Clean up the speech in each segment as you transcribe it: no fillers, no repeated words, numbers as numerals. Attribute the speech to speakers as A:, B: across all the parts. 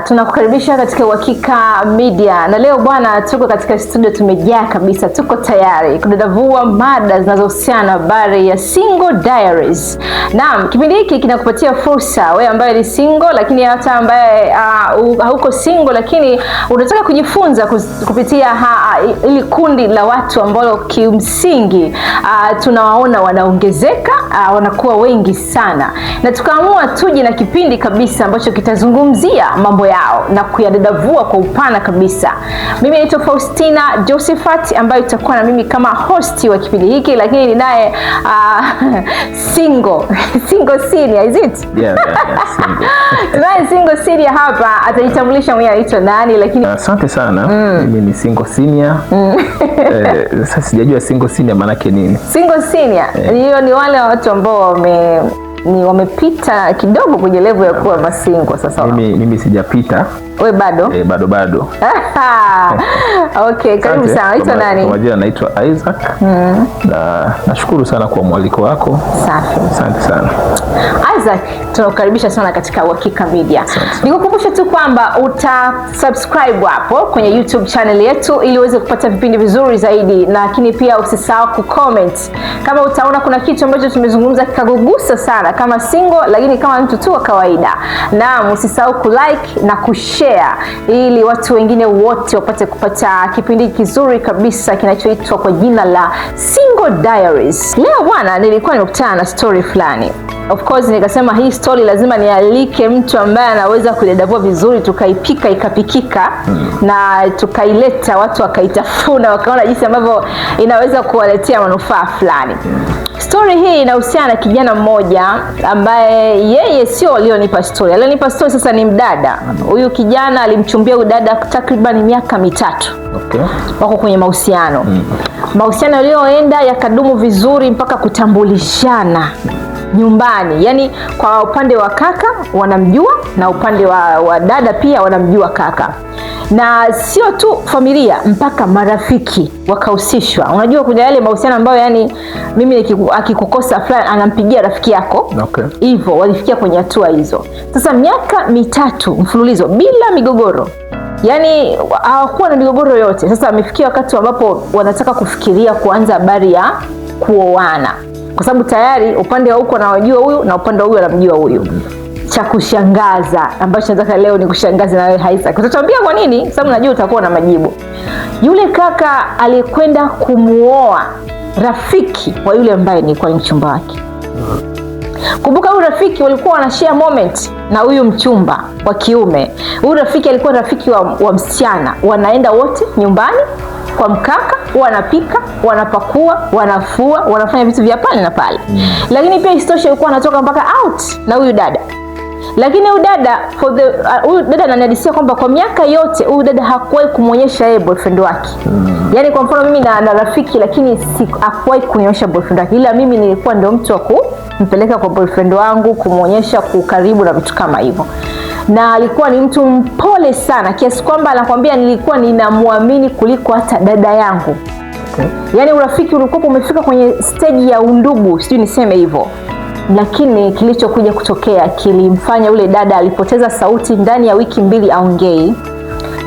A: Tunakukaribisha katika Uhakika Media na leo bwana, tuko katika studio, tumejaa kabisa, tuko tayari kudadavua mada zinazohusiana na habari ya Single Diaries. Naam, kipindi hiki kinakupatia fursa wewe ambaye ni single, lakini hata ambaye hauko single, lakini unataka kujifunza kupitia ili kundi la watu ambao kimsingi tunawaona wanaongezeka, wanakuwa wengi sana, na tukaamua tuje na kipindi kabisa ambacho kitazungumzia mambo yao na kuyadadavua kwa upana kabisa. Mimi naitwa Faustina Josephat ambayo itakuwa na mimi kama host wa kipindi hiki, lakini ninaye single single senior, is it?
B: Yeah, single.
A: Tunaye single senior hapa, atajitambulisha mwenyewe anaitwa nani, lakini
B: Asante sana. Mimi ni single senior. Sasa sijajua single senior maana yake nini.
A: Single senior hiyo ni wale watu ambao wamepita kidogo kwenye level ya kuwa masingle sasa.
B: Mimi sijapita.
A: We bado?
B: Bado bado.
A: Okay, karibu
B: Asante.
A: sana. Naitwa nani?
B: Kwa majina naitwa Isaac. Na nashukuru sana kwa mwaliko wako.
A: Safi.
B: Asante sana.
A: Isaac, tunakukaribisha sana katika Uhakika Media.
B: Asante.
A: Nikukumbushe tu kwamba uta subscribe hapo kwenye YouTube channel yetu ili uweze kupata vipindi vizuri zaidi, lakini pia usisahau kucomment kama utaona kuna kitu ambacho tumezungumza kikakugusa sana kama single, lakini kama mtu tu wa kawaida. Naam, usisahau kulike na kushare ili watu wengine wote wapate kupata kipindi kizuri kabisa kinachoitwa kwa jina la Single Diaries. Leo bwana, nilikuwa nimekutana na story fulani. Of course nikasema hii story lazima nialike mtu ambaye anaweza kuidadavua vizuri, tukaipika ikapikika na tukaileta watu wakaitafuna, wakaona jinsi ambavyo inaweza kuwaletea manufaa fulani. Story hii inahusiana na kijana mmoja ambaye yeye sio alionipa story. Alionipa story sasa ni mdada. Huyu kijana alimchumbia huyu dada takriban miaka 3. Wako kwenye mahusiano. Mahusiano yaliyoenda yakadumu vizuri mpaka kutambulishana nyumbani, yaani kwa upande wa kaka wanamjua na upande wa dada pia wanamjua kaka, na sio tu familia, mpaka marafiki wakahusishwa. Unajua kuna yale mahusiano ambayo yani mimi akikukosa fulani anampigia rafiki yako hivyo. Walifikia kwenye hatua hizo. Sasa miaka 3 mfululizo bila migogoro, yaani hawakuwa na migogoro yoyote. Sasa wamefikia wakati ambapo wanataka kufikiria kuanza habari ya kuoana, kwa sababu tayari upande wa huko anawajua huyu na upande wa huyu anamjua huyu. Cha kushangaza ambacho nataka leo ni kushangaza na wewe Isaac, utatuambia kwa nini, sababu najua utakuwa na majibu. Yule kaka alikwenda kumuoa rafiki wa yule ambaye ni mchumba wake. Kumbuka huyu rafiki walikuwa wana share moment na huyu mchumba wa kiume. Huyu rafiki alikuwa rafiki wa msichana, wanaenda wote nyumbani kwa mkaka, wanapika, wanapakua, wanafua, wanafanya vitu vya pale na pale. Lakini pia isitoshe alikuwa anatoka mpaka out na huyu dada. Lakini huyu dada for the huyu dada ananihadisia kwamba kwa miaka yote huyu dada hakuwahi kumuonyesha yeye boyfriend wake. Yaani kwa mfano mimi na rafiki, lakini hakuwahi kunionyesha boyfriend wake. Ila mimi nilikuwa ndio mtu wa kumpeleka kwa boyfriend wangu, kumuonyesha kwa ukaribu na vitu kama hivyo. Na alikuwa ni mtu mpole sana kiasi kwamba anakuambia nilikuwa ninamwamini kuliko hata dada yangu. Yaani urafiki ulikuwa umefika kwenye stage ya undugu, sijui niseme hivyo. Lakini kilichokuja kutokea kilimfanya yule dada alipoteza sauti ndani ya wiki 2 aongei.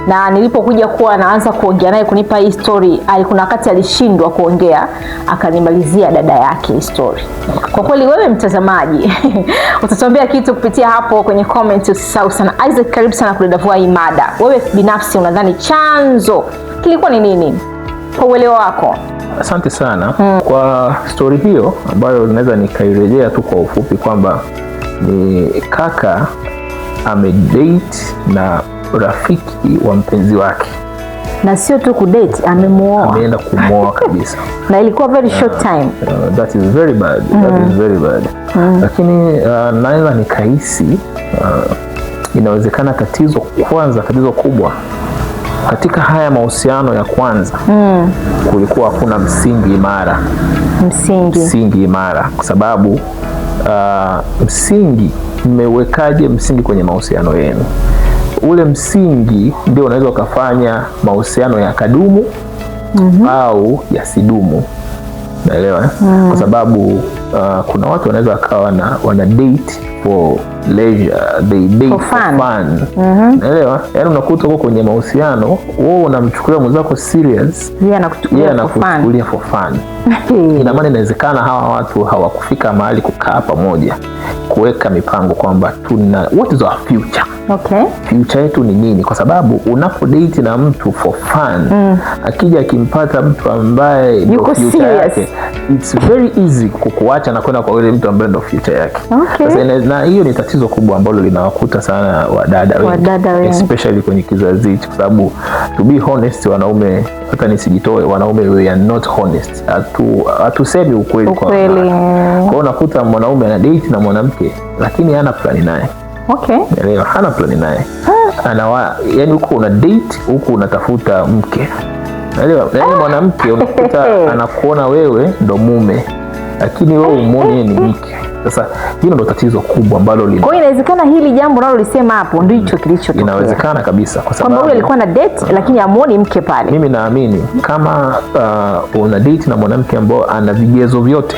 A: Na nilipokuja kuwa naanza kuongea naye kunipa hii story, kuna wakati alishindwa kuongea, akanimalizia dada yake hii story. Kwa kweli wewe mtazamaji utatuambia kitu kupitia hapo kwenye comment, usisahau sana. Isaac, karibu sana kudadavua hii mada. Wewe binafsi unadhani chanzo kilikuwa ni nini kwa uelewa wako?
B: Asante sana kwa story hiyo ambayo naweza nikairejea tu kwa ufupi kwamba ni kaka amedate na rafiki wa mpenzi wake.
A: Na sio tu kudate, amemuoa.
B: Ameenda kumuoa kabisa.
A: Na ilikuwa very short time.
B: That is very bad. That is very bad. Lakini naweza nikahisi inawezekana tatizo kubwa katika haya mahusiano ya kwanza kulikuwa hakuna msingi imara.
A: Msingi.
B: Msingi imara kwa sababu msingi, mmewekaje msingi kwenye mahusiano yenu? Ule msingi ndio unaweza ukafanya mahusiano yakadumu au yasidumu. Naelewa? Kwa sababu kuna watu wanaweza wakawa wana date for leisure, they date
A: For
B: for
A: fun.
B: fun. Naelewa, yaani unakuta uko kwenye mahusiano, wewe unamchukulia mwenzako serious,
A: Yeye anakuchukulia
B: yeye
A: for fun.
B: anakuchukulia for fun. Ina maana inawezekana hawa watu hawakufika mahali kukaa pamoja kuweka mipango kwamba tuna what is our future, future yetu ni nini, kwa sababu unapo date na mtu for fun, akija akimpata mtu ambaye ndo
A: Yuko
B: future
A: serious.
B: yake, it's very easy kukuacha na kwenda kwa yule mtu ambaye ndo future yake.
A: Okay.
B: Sasa na hiyo ni tatizo kubwa ambalo linawakuta sana wadada wengi,
A: Wadada wengi.
B: Especially kwenye kizazi hichi, kwa sababu to be honest, wanaume, hata nisijitoe, wanaume we are not honest, hatusemi ukweli kwa
A: Ukweli.
B: wanawake. Kwa hiyo unakuta mwanaume ana date na mwanamke lakini hana plani naye. Elewa, hana plani naye. Anawa, yani huko una date huku unatafuta mke. Naelewa, yani mwanamke unakuta anakuona wewe ndo mume, lakini wewe umuone yeye ni mke. Sasa hilo ndo tatizo kubwa ambalo lina
A: Kwa hiyo inawezekana hili jambo unalolisema hapo ndicho kilichotokea,
B: inawezekana kabisa, kwa
A: kwamba
B: sababu
A: huyu alikuwa na date lakini amuoni mke pale.
B: Mimi naamini kama una date na mwanamke ambao ana vigezo vyote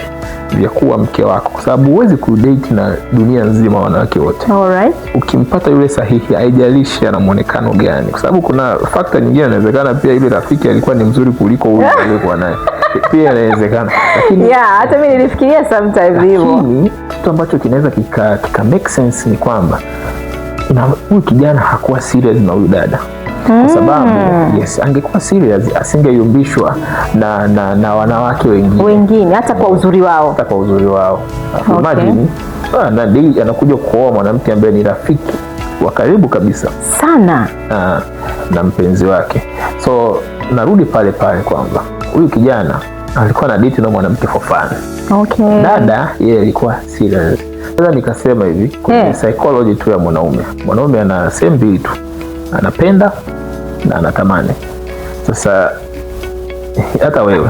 B: vya kuwa mke wako, kwa sababu huwezi kudate na dunia nzima wanawake wote. Ukimpata yule sahihi, haijalishi ana muonekano gani, kwa sababu kuna factor nyingine, inawezekana pia yule rafiki alikuwa ni mzuri kuliko huyu aliyekuwa naye, pia inawezekana, lakini
A: Yeah, hata mimi nilifikiria sometimes hivyo.
B: Lakini kitu ambacho kinaweza kika make sense ni kwamba na huyu kijana hakuwa serious na huyu dada, kwa sababu yes, angekuwa serious asingeyumbishwa na wanawake wengine
A: Wengine hata kwa uzuri wao.
B: Hata kwa uzuri wao. Alafu imagine, anakuja kuoa mwanamke ambaye ni rafiki wa karibu kabisa
A: Sana.
B: na mpenzi wake. So narudi pale pale kwamba huyu kijana alikuwa na date na mwanamke for fun. Dada yeye alikuwa serious. Sasa nikasema hivi kwenye psychology tu ya mwanaume, mwanaume ana sehemu mbili tu, anapenda na anatamani. Sasa hata wewe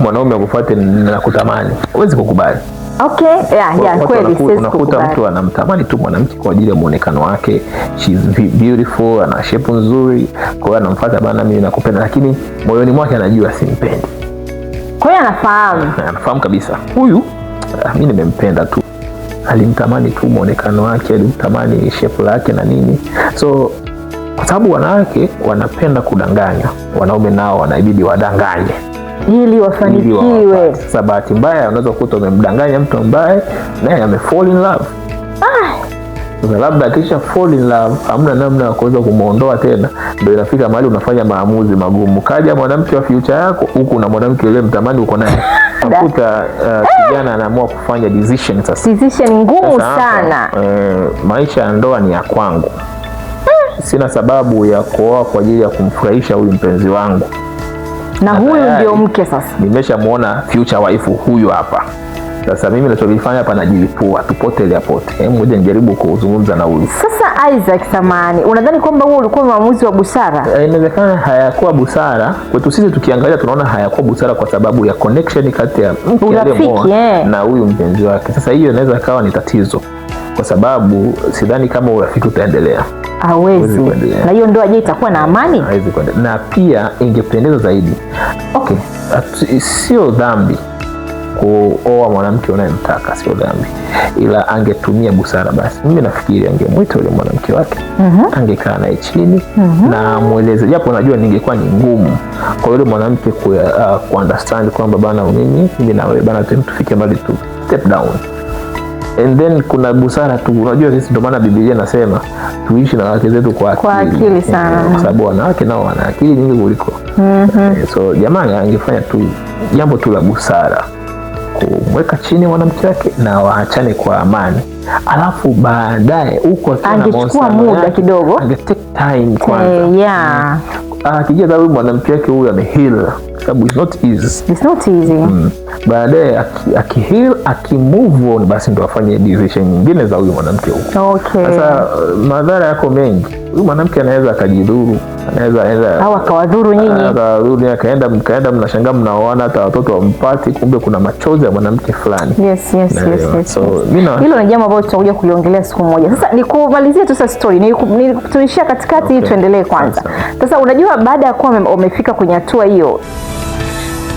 B: mwanaume akufuate na kutamani, huwezi kukubali.
A: Okay, yeah,
B: Watu
A: kweli siwezi
B: unakuta
A: kukubali.
B: mtu anamtamani tu mwanamke kwa ajili ya muonekano wake, she's beautiful, ana shape nzuri, kwa hiyo anamfuata, bana, mimi nakupenda, lakini moyoni mwake anajua simpendi.
A: Kwa hiyo anafahamu.
B: Na anafahamu kabisa huyu, mimi nimempenda tu, alimtamani tu muonekano wake, alimtamani shape lake na nini. So kwa sababu wanawake wanapenda kudanganya, wanaume nao wanabidi wadanganye
A: ili
B: ili
A: wafanikiwe.
B: wawapate. Sasa bahati mbaya unaweza kukuta umemdanganya mtu ambaye naye ame fall in love. Sasa labda akisha fall in love hamna namna ya kuweza kumwondoa tena, ndio inafika mahali unafanya maamuzi magumu. Kaja mwanamke wa future yako huku na mwanamke yule mtamani uko naye, unakuta kijana anaamua kufanya decision sasa.
A: Decision ngumu
B: Sasa hapa,
A: sana.
B: Maisha ya ndoa ni ya kwangu, sina sababu ya kuoa kwa ajili ya kumfurahisha huyu mpenzi wangu.
A: Na huyu
B: Tayari
A: ndio mke sasa.
B: nimeshamuona future wife huyu hapa. Sasa mimi nachokifanya hapa najilipua tupotelea pote. Hebu ngoja nijaribu kuzungumza na huyu.
A: Sasa Isaac, samahani, unadhani kwamba huo ulikuwa maamuzi wa busara?
B: Inawezekana hayakuwa busara kwetu sisi, tukiangalia tunaona hayakuwa busara kwa sababu ya connection kati ya mke
A: Urafiki,
B: aliyemuoa na huyu mpenzi wake. Sasa hiyo inaweza kawa ni tatizo, kwa sababu sidhani kama urafiki utaendelea.
A: Hawezi.
B: Hawezi kuendelea.
A: Na hiyo ndoa je, itakuwa na amani?
B: Hawezi kuendelea. Na pia ingependeza zaidi, okay, sio dhambi kuoa mwanamke unayemtaka, sio dhambi, ila angetumia busara. Basi mimi nafikiri angemwita yule mwanamke wake, angekaa naye chini na amweleze, japo najua ningekuwa ni ngumu kwa yule mwanamke ku understand kwamba bana, mimi na wewe bana, tufike mbali tu step down and then kuna busara tu. Unajua sisi ndio maana Biblia inasema tuishi na wake zetu kwa akili,
A: Kwa akili sana.
B: Kwa sababu wanawake nao wana akili nyingi kuliko so jamani, angefanya tu jambo tu la busara kumweka chini mwanamke wake na waachane kwa amani, alafu baadaye huko akiwa na
A: Angechukua
B: mahusiano
A: muda
B: yake,
A: kidogo.
B: ange take time kwanza. Akijua huyu mwanamke wake huyu ameheal, kwa sababu it's not easy.
A: It's not easy.
B: Baadaye akiheal, akimove on, basi ndo afanye decision nyingine za huyu mwanamke huko. Sasa madhara yako mengi. Huyu mwanamke anaweza akajidhuru, anaweza anaweza
A: Au akawadhuru nyinyi.
B: Akadhuru, akaenda mkaenda, mnashangaa mnaoana, hata watoto wampati, kumbe kuna machozi ya mwanamke fulani.
A: Yes.
B: Naelewa.
A: yes,
B: So,
A: yes.
B: mimi
A: Hilo ni jambo ambalo tutakuja kuliongelea siku moja. Sasa nikumalizie tu sasa story, tuishia katikati hii, tuendelee kwanza.
B: Sawa.
A: Sasa unajua baada ya kuwa wamefika kwenye hatua hiyo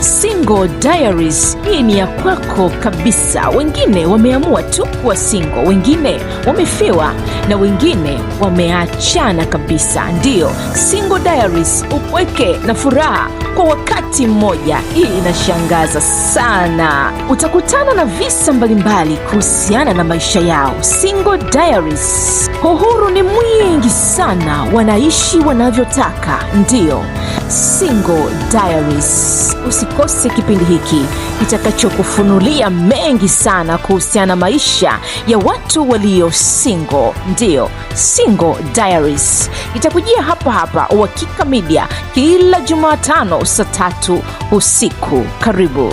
C: Simba
A: Single Diaries hii ni ya kwako kabisa. Wengine wameamua tu kuwa single, wengine wamefiwa na wengine wameachana kabisa. Ndiyo, Single Diaries, upweke na furaha kwa wakati mmoja. Hii inashangaza sana. Utakutana na visa mbalimbali kuhusiana na maisha yao. Single Diaries, uhuru ni mwingi sana, wanaishi wanavyotaka. Ndiyo, Single Diaries. Usikose kipindi hiki kitakachokufunulia mengi sana kuhusiana na maisha ya watu walio single. Ndiyo, Single Diaries itakujia hapa hapa Uhakika Media kila Jumatano saa 3 usiku. Karibu.